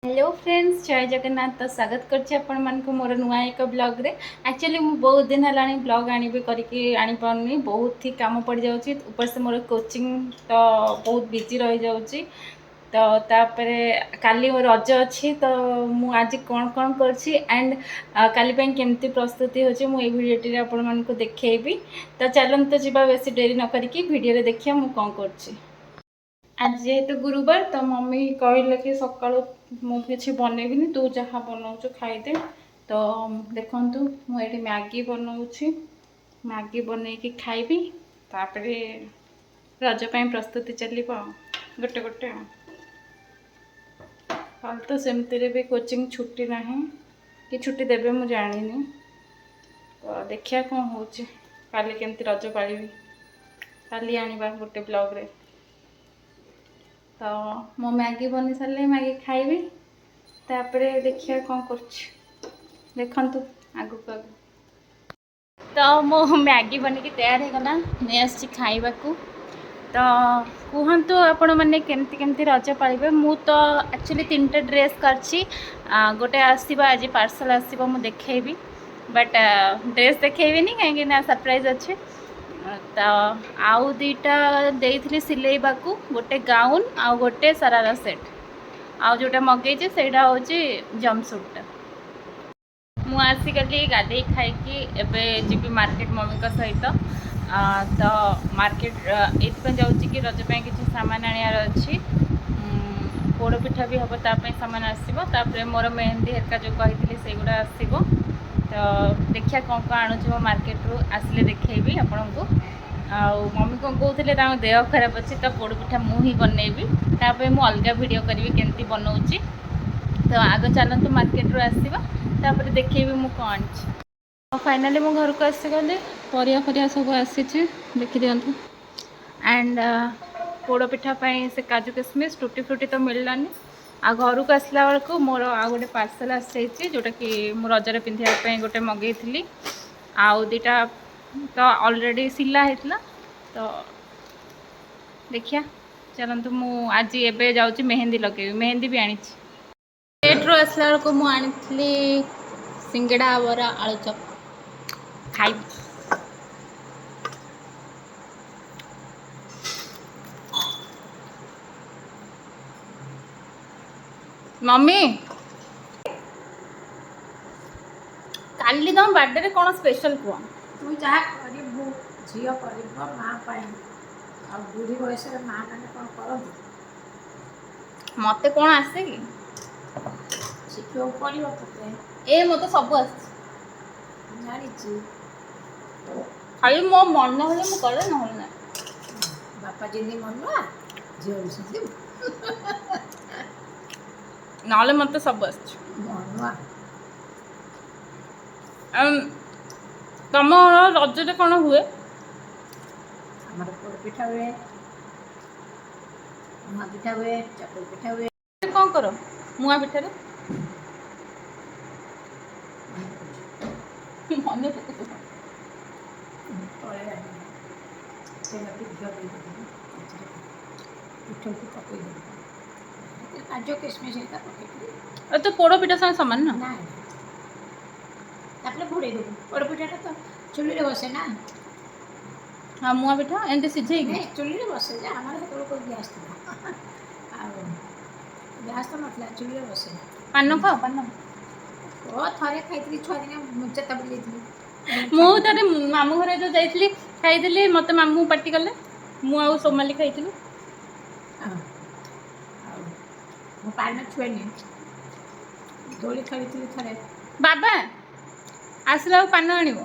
Hello friends, ଜୟ ଜଗନ୍ନାଥ। ତ ସ୍ୱାଗତ କରୁଛି ଆପଣମାନଙ୍କୁ ମୋର ନୂଆ ଏକ ବ୍ଲଗ୍ରେ। ଆକ୍ଚୁଆଲି ମୁଁ ବହୁତ ଦିନ ହେଲାଣି ବ୍ଲଗ୍ ଆଣିବି କରିକି ଆଣିପାରୁନି। ବହୁତ ହି କାମ ପଡ଼ିଯାଉଛି। ଉପରେ ସେ ମୋର କୋଚିଂ ତ ବହୁତ ବିଜି ରହିଯାଉଛି। ତ ତାପରେ କାଲି ମୋ ରଜ ଅଛି। ତ ମୁଁ ଆଜି କ'ଣ କ'ଣ କରୁଛି ଆଣ୍ଡ କାଲି ପାଇଁ କେମିତି ପ୍ରସ୍ତୁତି ହେଉଛି, ମୁଁ ଏଇ ଭିଡ଼ିଓଟିରେ ଆପଣମାନଙ୍କୁ ଦେଖେଇବି। ତ ଚାଲନ୍ତୁ ଯିବା, ବେଶୀ ଡେରି ନ କରିକି ଭିଡ଼ିଓରେ ଦେଖିବା ମୁଁ କ'ଣ କରୁଛି। ଆଜି ଯେହେତୁ ଗୁରୁବାର, ତ ମମି କହିଲେ କି ସକାଳୁ ମୁଁ କିଛି ବନେଇବିନି, ତୁ ଯାହା ବନଉଛୁ ଖାଇଦେ। ତ ଦେଖନ୍ତୁ, ମୁଁ ଏଇଠି ମ୍ୟାଗି ବନଉଛି। ମ୍ୟାଗି ବନେଇକି ଖାଇବି, ତାପରେ ରଜ ପାଇଁ ପ୍ରସ୍ତୁତି ଚାଲିବ ଆଉ ଗୋଟେ ଗୋଟେ। ଆଉ କାଲି ତ ସେମିତିରେ ବି କୋଚିଂ ଛୁଟି ନାହିଁ କି ଛୁଟି ଦେବେ ମୁଁ ଜାଣିନି। ତ ଦେଖିବା କ'ଣ ହେଉଛି, କାଲି କେମିତି ରଜ ପାଳିବି, କାଲି ଆଣିବା ଗୋଟେ ବ୍ଲଗ୍ରେ। ତ ମୋ ମ୍ୟାଗି ବନେଇ ସାରିଲେ ମ୍ୟାଗି ଖାଇବି, ତାପରେ ଦେଖିବା କ'ଣ କରୁଛି। ଦେଖନ୍ତୁ ଆଗକୁ ଆଗକୁ। ତ ମୋ ମ୍ୟାଗି ବନିକି ତୟାର ହେଇଗଲା, ନେଇ ଆସିଛି ଖାଇବାକୁ। ତ କୁହନ୍ତୁ ଆପଣମାନେ କେମିତି କେମିତି ରଜ ପାଳିବେ? ମୁଁ ତ ଆକ୍ଚୁଆଲି ତିନିଟା ଡ୍ରେସ୍ କରିଛି। ଗୋଟେ ଆସିବ ଆଜି, ପାର୍ସଲ୍ ଆସିବ, ମୁଁ ଦେଖେଇବି। ବଟ୍ ଡ୍ରେସ୍ ଦେଖେଇବିନି, କାହିଁକି ନା ସରପ୍ରାଇଜ୍ ଅଛି। ତ ଆଉ ଦୁଇଟା ଦେଇଥିଲି ସିଲେଇବାକୁ, ଗୋଟେ ଗାଉନ୍ ଆଉ ଗୋଟେ ସରାରା ସେଟ୍। ଆଉ ଯେଉଁଟା ମଗେଇଛି ସେଇଟା ହେଉଛି ଜମ୍ପସୁଟ୍ଟା। ମୁଁ ଆସିଗଲି ଗାଧେଇ ଖାଇକି। ଏବେ ଯିବି ମାର୍କେଟ ମମିଙ୍କ ସହିତ। ତ ମାର୍କେଟ ଏଇଥିପାଇଁ ଯାଉଛି କି ରଜ ପାଇଁ କିଛି ସାମାନ ଆଣିବାର ଅଛି। ପୋଡ଼ ପିଠା ବି ହେବ, ତା ପାଇଁ ସାମାନ ଆସିବ। ତାପରେ ମୋର ମେହେନ୍ଦି ହେରିକା ଯେଉଁ କହିଥିଲି, ସେଇଗୁଡ଼ା ଆସିବ। ତ ଦେଖିବା କ'ଣ କ'ଣ ଆଣୁଛି। ମୁଁ ମାର୍କେଟରୁ ଆସିଲେ ଦେଖେଇବି ଆପଣଙ୍କୁ। ଆଉ ମମି କ'ଣ କହୁଥିଲେ, ତାଙ୍କ ଦେହ ଖରାପ ଅଛି, ତ ପୋଡ଼ ପିଠା ମୁଁ ହିଁ ବନେଇବି। ତା ପାଇଁ ମୁଁ ଅଲଗା ଭିଡ଼ିଓ କରିବି କେମିତି ବନଉଛି। ତ ଆଗ ଚାଲନ୍ତୁ ମାର୍କେଟରୁ ଆସିବା, ତାପରେ ଦେଖେଇବି ମୁଁ କ'ଣ ଆଣିଛି। ଫାଇନାଲି ମୁଁ ଘରକୁ ଆସିଗଲି। ପରିବା ଫରିବା ସବୁ ଆସିଛି, ଦେଖିଦିଅନ୍ତୁ। ଆଣ୍ଡ ପୋଡ଼ ପିଠା ପାଇଁ ସେ କାଜୁ କିସମିସ୍, ଟୁଟି ଫ୍ରୁଟି ତ ମିଳିଲାନି। ଆଉ ଘରକୁ ଆସିଲା ବେଳକୁ ମୋର ଆଉ ଗୋଟେ ପାର୍ସଲ୍ ଆସିଯାଇଛି, ଯେଉଁଟାକି ମୁଁ ରଜରେ ପିନ୍ଧିବା ପାଇଁ ଗୋଟେ ମଗେଇଥିଲି। ଆଉ ଦୁଇଟା ତ ଅଲରେଡ଼ି ସିଲା ହେଇଥିଲା। ତ ଦେଖିବା, ଚାଲନ୍ତୁ। ମୁଁ ଆଜି ଏବେ ଯାଉଛି ମେହେନ୍ଦି ଲଗେଇବି, ମେହେନ୍ଦି ବି ଆଣିଛି। ମାର୍କେଟରୁ ଆସିଲା ବେଳକୁ ମୁଁ ଆଣିଥିଲି ସିଙ୍ଗଡ଼ା, ବରା, ଆଳୁଚପ, ଖାଇବି। ମମି, କାଲି ତମ ବାର୍ଥଡେରେ କ'ଣ ସ୍ପେଶାଲ କୁହ? ତୁ ଯାହା କରିବୁ ଝିଅ, କରିବ ମା ପାଇଁ। ଆଉ ବୁଢ଼ୀ ବୟସରେ ମା ମାନେ କ'ଣ କରନ୍ତି? ମତେ କ'ଣ ଆସେ କି? ଶିଖିବାକୁ ପଡ଼ିବ ତୋତେ। ଏ, ମତେ ସବୁ ଆସିଛି। ମୁଁ ଜାଣିଛି। ଖାଲି ମୋ ମନ ହେଲେ ମୁଁ କରେ, ନହେଲେ ନାହିଁ। ବାପା ଯେମିତି ମନୁଆ, ଝିଅ ବି ସେମିତି। ନହେଲେ ମତେ ସବୁ ଆସିଛି। ମନୁଆ। ଆଉ ତମର ରଜରେ କ'ଣ ହୁଏ? ଆମର ପୋଡ଼ ପିଠା ହୁଏ, ମୁଆଁ ପିଠା ହୁଏ, ଚକୁଳି ପିଠା ହୁଏ। କ'ଣ କର ମୁଆଁ ପିଠାରେ? ମନେ ପକଉଛ? ତଳେ ତେଲ ଟିକେ, ଘିଅ ଦେଇଦେବୁ, ସେଥିରେ ପିଠଉକୁ ପକେଇଦେବୁ। ସେଥିରେ କାଜୁ କିସମିସ୍ ହେରିକା ପକେଇକିରି। ଆଉ ତ ପୋଡ଼ ପିଠା ସାଙ୍ଗେ ସମାନ ନା? ନାଇଁ, ତାପରେ ଘୋଡ଼େଇ ଦେବୁ। ପୋଡ଼ ପିଠାଟା ତ ଚୁଲିରେ ବସେ ନା। ହଁ, ମୁଆଁ ପିଠା ଏମିତି ସିଝେଇକି। ନାଇଁ, ଚୁଲିରେ ବସେ ଯେ। ଆମର ସେତେବେଳେ କୋଉ ଗ୍ୟାସ୍ ଥିଲା? ଆଉ ଗ୍ୟାସ୍ ତ ନଥିଲା, ଚୁଲିରେ ବସେ। ପାନ ଖାଅ ପାନ? ଓ, ଥରେ ଖାଇଥିଲି ଛୁଆ ଦିନେ, ଚେତା ବୁଲି ଯାଇଥିଲି। ମୁଁ ଥରେ ମାମୁଁ ଘରେ ଯୋଉ ଯାଇଥିଲି, ଖାଇଥିଲି। ମତେ ମାମୁଁ ପାଟି କଲେ। ମୁଁ ଆଉ ସୋମାଲି ଖାଇଥିଲୁ। ହଁ। ଆଉ ମୁଁ ପାନ ଛୁଏନି। ଦୋଳି ଖେଳିଥିଲି ଥରେ। ବାବା ଆସିଲା ଆଉ ପାନ ଆଣିବ,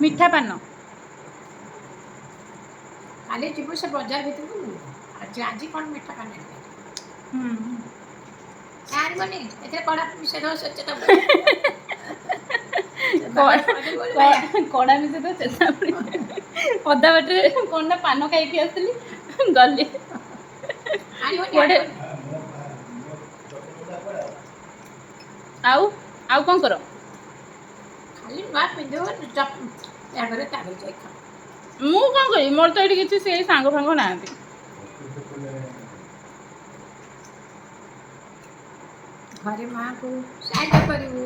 ମିଠା ପାନ। କାଲି ଯିବୁ ସେ ବଜାର ଭିତରକୁ ମିଳିବ। ଆଜି ଆଜି କ'ଣ ମିଠା ପାନ ଆଣିବେ? ଆଣିବନି, ଏଥିରେ କଡ଼ା ମିଶେଇ ଦେବ, ସେ ଚେତା କଡ଼ା ମିଶେଇ ତ ଚେତା। ଅଧା ବାଟରେ କ'ଣ ନା ପାନ ଖାଇକି ଆସିଲି, ଗଲି। ଆଣିବନି। କୁଆଡ଼େ? ଆଣିବନି। ଆଉ ଆଉ କ'ଣ କର? ଖାଲି ନୂଆ ପିନ୍ଧିବ, ୟା ଘରେ ତା ଘରେ ଯାଇ ଖାଅ। ମୁଁ କ'ଣ କରିବି? ମୋର ତ ଏଇଠି କିଛି ସେଇ ସାଙ୍ଗ ଫାଙ୍ଗ ନାହାନ୍ତି। ଘରେ ମାଆକୁ ସାହାଯ୍ୟ କରିବୁ।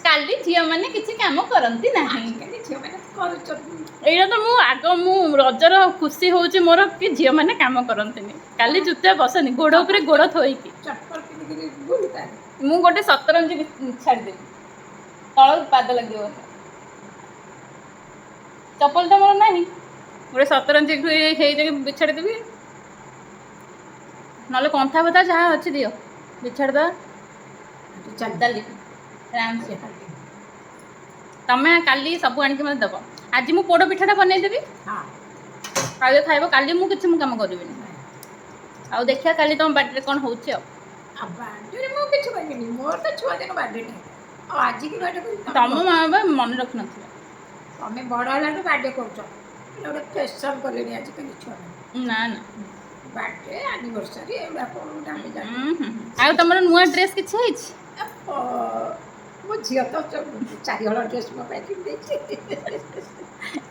କାଲି ଝିଅମାନେ କିଛି କାମ କରନ୍ତି ନାହିଁ। ଆଜିକାଲି ଝିଅମାନେ କରୁଛନ୍ତି। ଏଇଟା ତ ମୁଁ ଆଗ, ମୁଁ ରଜର ଖୁସି ହେଉଛି ମୋର କି ଝିଅମାନେ କାମ କରନ୍ତିନି କାଲି। ଜୁତା ବସନି, ଗୋଡ଼ ଉପରେ ଗୋଡ଼ ଥୋଇକି ଚପଲ ପିନ୍ଧିକିରି ବୁଲୁତାରେ। ମୁଁ ଗୋଟେ ସତରଞ୍ଜି ବି ଛାଡ଼ିଦେବି, ତଳ ପାଦ ଲାଗିବନି। ଚପଲ ତ ମୋର ନାହିଁ, ଗୋଟେ ସତରଞ୍ଜି ହେଇଯାଇକି ବିଛାଡ଼ିଦେବି। ନହେଲେ କନ୍ଥା ଫଥା ଯାହା ଅଛି ଦିଅ, ବିଛାଡ଼ିଦେବା। ଚାଲି। ଚାଲି ଆରାମସେ। ତମେ କାଲି ସବୁ ଆଣିକି ମୋତେ ଦେବ। ଆଜି ମୁଁ ପୋଡ଼ ପିଠାଟା ବନେଇଦେବି। ହଁ। କାଲି ଖାଇବ। କାଲି ମୁଁ କିଛି ମୁଁ କାମ କରିବିନି। ଆଉ ଦେଖିବା କାଲି ତମ ବାଡ଼ିରେ କ'ଣ ହେଉଛି ଆଉ। ଆଉ ବାର୍ଥଡେରେ ମୁଁ କିଛି କରିବିନି। ମୋର ତ ଛୁଆ ଦିନ ବାର୍ଥଡେ ନାହିଁ, ଆଉ ଆଜିକି ବାର୍ଥଡେ କରିବି? ତମ ମା ବାବା ମନେ ରଖିନଥିବେ। ତମେ ବଡ଼ ହେଲାଠୁ ବାର୍ଥଡେ କରୁଛ। ଏଇଟା ଗୋଟେ ଫ୍ୟାସନ୍ କଲେଣି ଆଜିକାଲି ଛୁଆମାନେ। ନା ନା। ବାର୍ଥଡେ, ଆନିଭର୍ସରୀ, ଏଗୁଡ଼ା କ'ଣ ଗୋଟେ ଆମେ ଜାଣିନୁ। ଉଁ ହୁଁ। ଆଉ ତମର ନୂଆ ଡ୍ରେସ୍ କିଛି ହେଇଛି? ମୋ ଝିଅ ତ ଚାରିହଳ ଡ୍ରେସ୍ ମୋ ପାଇଁ କିଣି ଦେଇଛି।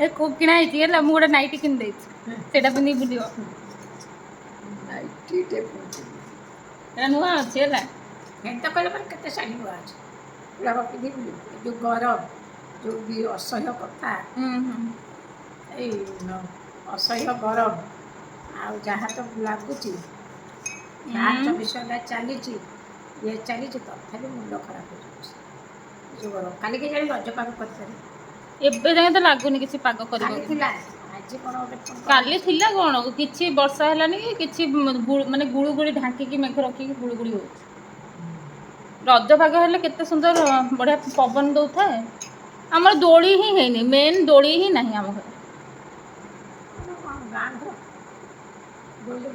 ଏ କୋଉ କିଣା ହେଇଛି? ହେଲା, ମୁଁ ଗୋଟେ ନାଇଟି କିଣି ଦେଇଛି, ସେଇଟା ପିନ୍ଧିକି ବୁଲିବ। ନାଇଟିଟେ। ଏଇଟା ନୂଆ ଅଛି ହେଲା। ଏମିତି କହିଲେ ମାନେ କେତେ ଶାଢ଼ୀ ନୂଆ ଅଛି, ଏଗୁଡ଼ାକ ପିନ୍ଧି ବୁଲିବୁ? ଏ ଯେଉଁ ଗରମ, ଯେଉଁ ବି ଅସହ୍ୟ କଥା। ହୁଁ ହୁଁ ଏଇ ଅସହ୍ୟ ଗରମ, ଆଉ ଯାହା ତ ଲାଗୁଛି, ଫ୍ୟାନ୍ 24 ଘଣ୍ଟା ଚାଲିଛି, ଇଏ ଚାଲିଛି, ତଥାପି ମୁଣ୍ଡ ଖରାପ ହେଇଯାଉଛି ଏ ଯେଉଁ ଗରମ। କାଲିକି ଜାଣି ରଜ ପାଗ କରିପାରେ। ଏବେ ଯାଏଁ ତ ଲାଗୁନି କିଛି ପାଗ କରିବ। କାଲି ଥିଲା, ଆଜି କ'ଣ ଗୋଟେ ଫୋନ୍। କାଲି ଥିଲା କ'ଣ, କିଛି ବର୍ଷା ହେଲାନି କି କିଛି, ମାନେ ଗୁଳୁଗୁଳି ଢାଙ୍କିକି ମେଘ ରଖିକି ଗୁଳୁଗୁଳି ହେଉଛି। ରଜ ପାଗ ହେଲେ କେତେ ସୁନ୍ଦର ବଢ଼ିଆ ପବନ ଦଉଥାଏ। ଆମର ଦୋଳି ହିଁ ହେଇନି, ମେନ୍ ଦୋଳି ହିଁ ନାହିଁ ଆମ ଘରେ। କ'ଣ ଗାଁ ଘର ଦୋଳି?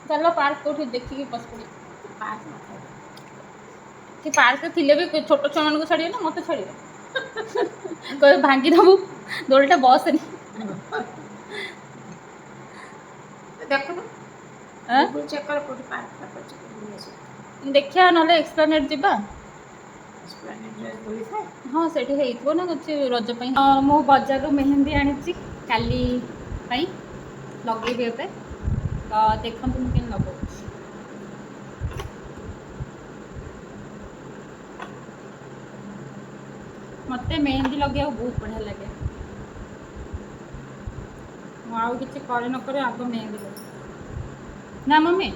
ଚାଲ, ପାର୍କ କୋଉଠି ଦେଖିକି ବସି ପଡ଼ିବ। ପାର୍କ ନଥାଏ। ସେ ପାର୍କରେ ଥିଲେ ବି ଛୋଟ ଛୁଆମାନଙ୍କୁ ଛାଡ଼ିବେ ନା ମୋତେ ଛାଡ଼ିବେ? କହିବେ ଭାଙ୍ଗିଦେବୁ ଦୋଳିଟା, ବସେନି। ଦେଖୁନୁ। ଆଁ? ଗୁଗୁଲ ଚେକ୍ କର, କୋଉଠି ପାର୍କ ଫାର୍କ ଅଛି, ବୁଲି ଆସିବ। ଦେଖିବା, ନହେଲେ ଏକ୍ସପ୍ଲାନେଟ୍ ଯିବା। ଏସ୍ପ୍ଲାନେଡ୍ରେ ଦୋଳି ଥାଏ? ହଁ, ସେଠି ହେଇଥିବ ନା କିଛି ରଜ ପାଇଁ। ହଁ, ମୁଁ ବଜାରରୁ ମେହେନ୍ଦି ଆଣିଛି କାଲି ପାଇଁ ଲଗେଇବି ଏବେ। ତ ଦେଖନ୍ତୁ ମୁଁ କେମିତି ଲଗାଉଛି। ମୋତେ ମେହେନ୍ଦି ଲଗେଇବାକୁ ବହୁତ ବଢ଼ିଆ ଲାଗେ। ମୁଁ ଆଉ କିଛି କରେ ନ କରେ, ଆଗ ମେହେନ୍ଦି ଲଗାଏ। ନା ମମ୍ମି,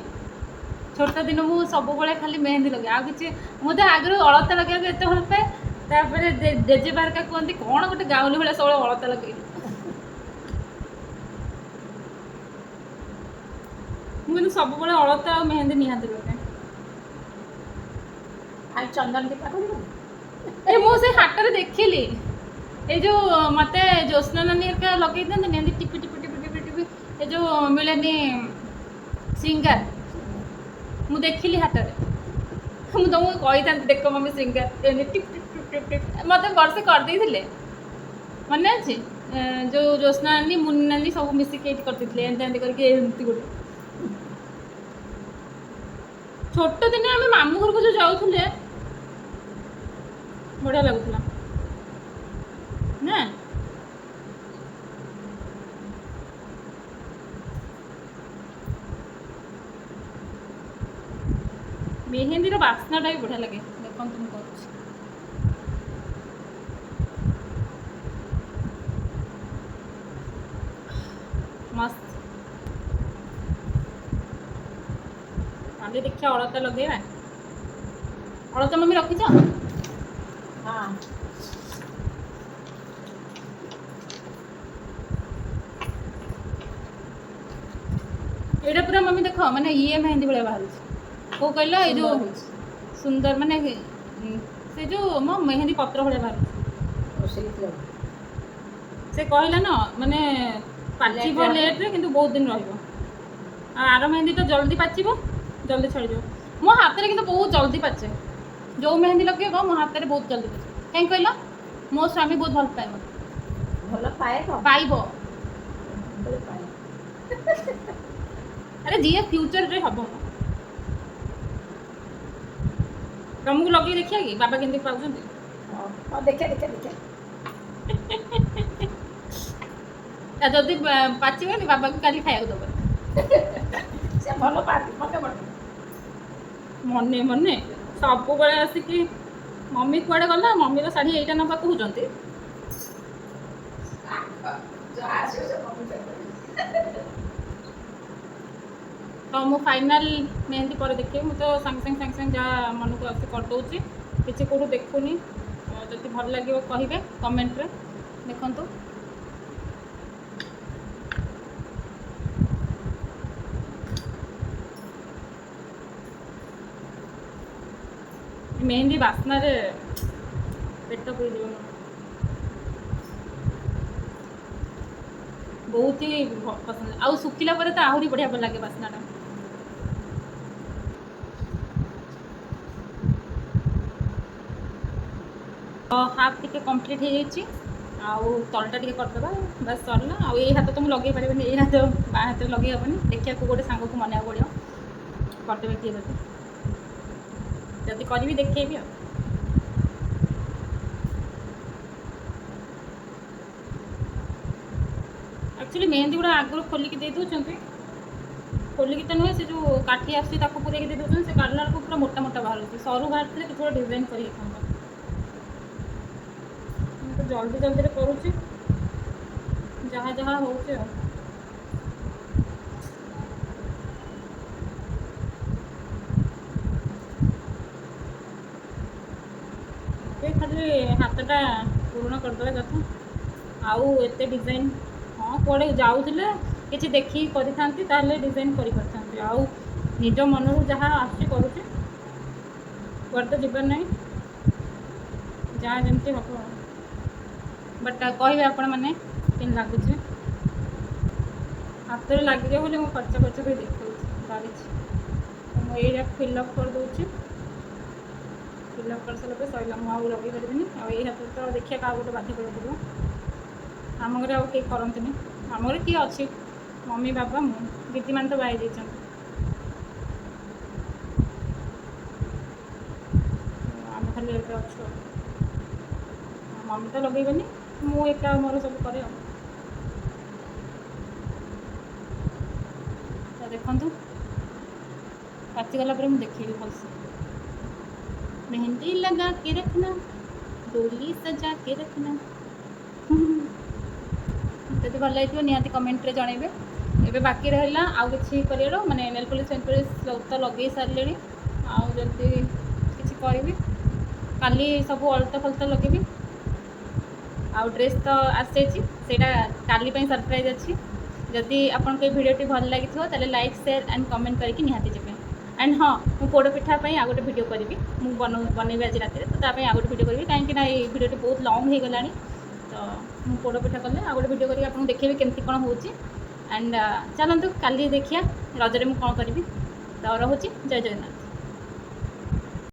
ଛୋଟ ଦିନ ମୁଁ ସବୁବେଳେ ଖାଲି ମେହେନ୍ଦି ଲଗାଏ, ଆଉ କିଛି। ମୁଁ ତ ଆଗରୁ ଅଳତା ଲଗେଇବାକୁ ଏତେ ଭଲ ପାଏ। ତାପରେ ଜେଜେବାପା ହେରିକା କୁହନ୍ତି, କ'ଣ ଗୋଟେ ଗାଉଁଲି ଭଳିଆ ସବୁବେଳେ ଅଳତା ଲଗେଇବି। ମୁଁ କିନ୍ତୁ ସବୁବେଳେ ଅଳତା ଆଉ ମେହେନ୍ଦି ନିହାତି ଲଗାଏ। ଆଉ ଚନ୍ଦନ ଟିପା କରିବନି? ଏ ମୁଁ ସେ ହାଟରେ ଦେଖିଲି, ଏଇ ଯୋଉ ମତେ ଜ୍ୟୋତ୍ସ୍ନା ନାନୀ ହେରିକା ଲଗେଇ ଦିଅନ୍ତିନି, ଏମିତି ଟିପି ଟିପି ଟିପି ଟିପି ଟିପି, ଏ ଯୋଉ ମିଳେନି ସିଙ୍ଗାର, ମୁଁ ଦେଖିଲି ହାଟରେ। ମୁଁ ତମକୁ କହିଥାନ୍ତି, ଦେଖ ମମ୍ମି, ସିଙ୍ଗାର ଏମିତି tip tip tip tip tip ମତେ ବର୍ଷେ କରିଦେଇଥିଲେ, ମନେ ଅଛି? ଯୋଉ ଜ୍ୟୋତ୍ସ୍ନା ନାନୀ, ମୁନି ନାନୀ ସବୁ ମିଶିକି ଏଇଠି କରିଦେଇଥିଲେ, ଏମିତି ଏମିତି କରିକି ଏମିତି ଗୋଟେ। ଛୋଟ ଦିନେ ଆମେ ମାମୁଁ ଘରକୁ ଯୋଉ ଯାଉଥିଲେ, ବଢ଼ିଆ ଲାଗୁଥିଲା ନା? ମେହେନ୍ଦୀର ବାସ୍ନାଟା ବି ବଢ଼ିଆ ଲାଗେ। ଦେଖନ୍ତୁ, ମୁଁ କରୁଛି। ମସ୍ତ। କାଲି ଦେଖିବା ଅଳତା ଲଗେଇବା। ଅଳତା ମମ୍ମି ରଖିଛ? ହଁ। ଏଇଟା ପୁରା ମମ୍ମି ଦେଖ, ମାନେ ଇଏ ମେହେନ୍ଦି ଭଳିଆ ବାହାରୁଛି। କୋଉ କହିଲ? ଏଇ ଯୋଉ ସୁନ୍ଦର ହେଇଛି। ସୁନ୍ଦର ମାନେ ସେ ଯୋଉ ମୋ ମେହେନ୍ଦି ପତ୍ର ଭଳିଆ ବାହାରୁଛି। ଓ, ସେଇଥିଲାଗି। ସେ କହିଲା ନା, ମାନେ ପାଚିବ Late ରେ। ଲେଟ୍ରେ, କିନ୍ତୁ ବହୁତ ଦିନ ରହିବ। ଆଉ ଆର ମେହେନ୍ଦିଟା ଜଲ୍ଦି ପାଚିବ, ଜଲ୍ଦି ଛାଡ଼ିଯିବ। ମୋ ହାତରେ କିନ୍ତୁ ବହୁତ ଜଲ୍ଦି ପାଚେ। ଯୋଉ ମେହେନ୍ଦି ଲଗେଇବ, ମୋ ହାତରେ ବହୁତ ଜଲ୍ଦି ପାଚେ। କାହିଁ କହିଲ? ମୋ ସ୍ୱାମୀ ବହୁତ ଭଲ ପାଏ ମୋତେ। ଭଲ ପାଏ କଣ? ପାଇବ। ଭଲ ପାଏ। ଆରେ, ଯିଏ ଫ୍ୟୁଚରରେ ହବ। ତମକୁ ଲଗେଇ ଦେଖିବା କି, ବାବା କେମିତି ପାଉଛନ୍ତି? ହଁ ହଁ, ଦେଖିଆ ଦେଖିଆ ଦେଖିଆ। ଆଉ ଯଦି ପାଚିବନି, ବାବାକୁ କାଲି ଖାଇବାକୁ ଦବ। ସେ ଭଲ ପାଆନ୍ତି, ମନେ ପଡେ। ମନେ ମନେ ସବୁବେଳେ ଆସିକି ମମି କୁଆଡ଼େ ଗଲା, ମମିର ଶାଢ଼ୀ ଏଇଟା ନେବା କହୁଛନ୍ତି। ଯାହା ଆସିବ ସେ ମମି କରିଦେବେ। ତ ମୁଁ ଫାଇନାଲ୍ ମେହେନ୍ଦି ପରେ ଦେଖିବି। ମୁଁ ତ ସାଙ୍ଗେ ସାଙ୍ଗେ ସାଙ୍ଗେ ସାଙ୍ଗେ ଯାହା ମନକୁ ଆସୁଛି କରିଦେଉଛି, କିଛି କେଉଁଠୁ ଦେଖୁନି। ତ ଯଦି ଭଲ ଲାଗିବ କହିବେ କମେଣ୍ଟରେ। ଦେଖନ୍ତୁ, ମେହେନ୍ଦି ବାସ୍ନାରେ ପେଟ ପୁରିଯିବ ମୋର। ବହୁତ ହି ପସନ୍ଦ। ଆଉ ଶୁଖିଲା ପରେ ତ ଆହୁରି ବଢ଼ିଆ ଲାଗେ ବାସ୍ନାଟା। ତ ହାଫ୍ ଟିକେ କମ୍ପ୍ଲିଟ୍ ହେଇଯାଇଛି, ଆଉ ତଳଟା ଟିକେ କରିଦେବା, ବାସ୍ ସରିଲା। ଆଉ ଏଇ ହାତ ତ ମୁଁ ଲଗେଇ ପାରିବିନି, ଏଇ ହାତ ବାଁ ହାତରେ ଲଗେଇ ହେବନି। ଦେଖିବାକୁ ଗୋଟେ ସାଙ୍ଗକୁ ମନେଇବାକୁ ପଡ଼ିବ, କରିଦେବେ କିଏ। ଯଦି କରିବି ଦେଖେଇବି। ଆଉ ଆକ୍ଚୁଆଲି ମେହେନ୍ଦି ଗୁଡ଼ା ଆଗରୁ ଖୋଲିକି ଦେଇ ଦେଉଛନ୍ତି। ଖୋଲିକି ତ ନୁହେଁ, ସେ ଯେଉଁ କାଠି ଆସୁଛି ତାକୁ ପୁରେଇକି ଦେଇ ଦେଉଛନ୍ତି। ସେ କାଢ଼ିଲା ବେଳକୁ ପୁରା ମୋଟା ମୋଟା ବାହାରୁଛି। ସରୁ ବାହାରିଥିଲେ କିଛି ଗୋଟେ ଡିଜାଇନ୍ କରି ହେଇଥାନ୍ତା। ମୁଁ ତ ଜଲ୍ଦି ଜଲ୍ଦିରେ କରୁଛି, ଯାହା ଯାହା ହେଉଛି। ଆଉ ଏବେ ଖାଲି ହାତଟା ପୂରଣ କରିଦେବା କଥା, ଆଉ ଏତେ ଡିଜାଇନ୍। ହଁ, କୁଆଡ଼େ ଯାଉଥିଲେ କିଛି ଦେଖିକି କରିଥାନ୍ତି, ତାହେଲେ ଡିଜାଇନ୍ କରିପାରିଥାନ୍ତି। ଆଉ ନିଜ ମନରୁ ଯାହା ଆସୁଛି କରୁଛି। କୁଆଡ଼େ ତ ଯିବାର ନାହିଁ, ଯାହା ଯେମିତି ହେବ। ବଟ୍ କହିବେ ଆପଣମାନେ କେମିତି ଲାଗୁଛି। ହାତରେ ଲାଗିଯିବ ବୋଲି ମୁଁ ଖର୍ଚ୍ଚ ଖର୍ଚ୍ଚ କରି ଦେଖାଉଛି, ଡରିଛି। ତ ମୁଁ ଏଇଟା ଫିଲ୍ଅପ୍ କରିଦେଉଛି। ଫିଲ୍ଅପ୍ କରିସାରିଲା ପରେ ସରିଲା, ମୁଁ ଆଉ ଲଗେଇ ପାରିବିନି। ଆଉ ଏଇ ହାତରେ ତ ଦେଖିବା କାହାକୁ ଗୋଟେ ବାଧ୍ୟ କରିବାକୁ ପଡ଼ିବ। ଆମ ଘରେ ଆଉ କେହି କରନ୍ତିନି। ଆମ ଘରେ କିଏ ଅଛି? ମମି, ବାବା, ମୁଁ, ଦିଦିମାନେ ତ ବାହା ହେଇଯାଇଛନ୍ତି। ଆମେ ଖାଲି ଏବେ ଅଛୁ। ଆଉ ମମି ତ ଲଗେଇବେନି, ମୁଁ ଏକା ମୋର ସବୁ କରେ। ଆଉ ତ ଦେଖନ୍ତୁ, ପାଚିଗଲା ପରେ ମୁଁ ଦେଖେଇବି ଭଲସେ। मेहंदी लगा के रखना, डोली सजा के रखना। ଯଦି ଭଲ ଲାଗିଥିବ ନିହାତି କମେଣ୍ଟରେ ଜଣାଇବେ। ଏବେ ବାକି ରହିଲା ଆଉ କିଛି କରିବାର, ମାନେ ନେଲ୍ ପଲିସ୍ ଫେଲ୍ ପଲିସ୍ ତ ଲଗେଇ ସାରିଲିଣି। ଆଉ ଯଦି କିଛି କରିବି, କାଲି ସବୁ ଅଳତା ଫଳତା ଲଗେଇବି। ଆଉ ଡ୍ରେସ୍ ତ ଆସିଯାଇଛି, ସେଇଟା କାଲି ପାଇଁ ସରପ୍ରାଇଜ୍ ଅଛି। ଯଦି ଆପଣଙ୍କୁ ଏଇ ଭିଡ଼ିଓଟି ଭଲ ଲାଗିଥିବ, ତାହେଲେ ଲାଇକ୍, ସେୟାର ଆଣ୍ଡ କମେଣ୍ଟ କରିକି ନିହାତି ଯିବେ। ଆଣ୍ଡ ହଁ, ମୁଁ ପୋଡ଼ ପିଠା ପାଇଁ ଆଉ ଗୋଟେ ଭିଡ଼ିଓ କରିବି। ମୁଁ ବନେଇବି ଆଜି ରାତିରେ, ତ ତା ପାଇଁ ଆଉ ଗୋଟେ ଭିଡ଼ିଓ କରିବି, କାହିଁକି ନା ଏଇ ଭିଡ଼ିଓଟି ବହୁତ ଲଙ୍ଗ୍ ହେଇଗଲାଣି। ତ ମୁଁ ପୋଡ଼ ପିଠା କଲେ ଆଉ ଗୋଟେ ଭିଡ଼ିଓ କରିକି ଆପଣଙ୍କୁ ଦେଖେଇବି କେମିତି କ'ଣ ହେଉଛି। ଆଣ୍ଡ ଚାଲନ୍ତୁ, କାଲି ଦେଖିବା ରଜରେ ମୁଁ କ'ଣ କରିବି। ତ ରହୁଛି, ଜୟ ଜଗନ୍ନାଥ।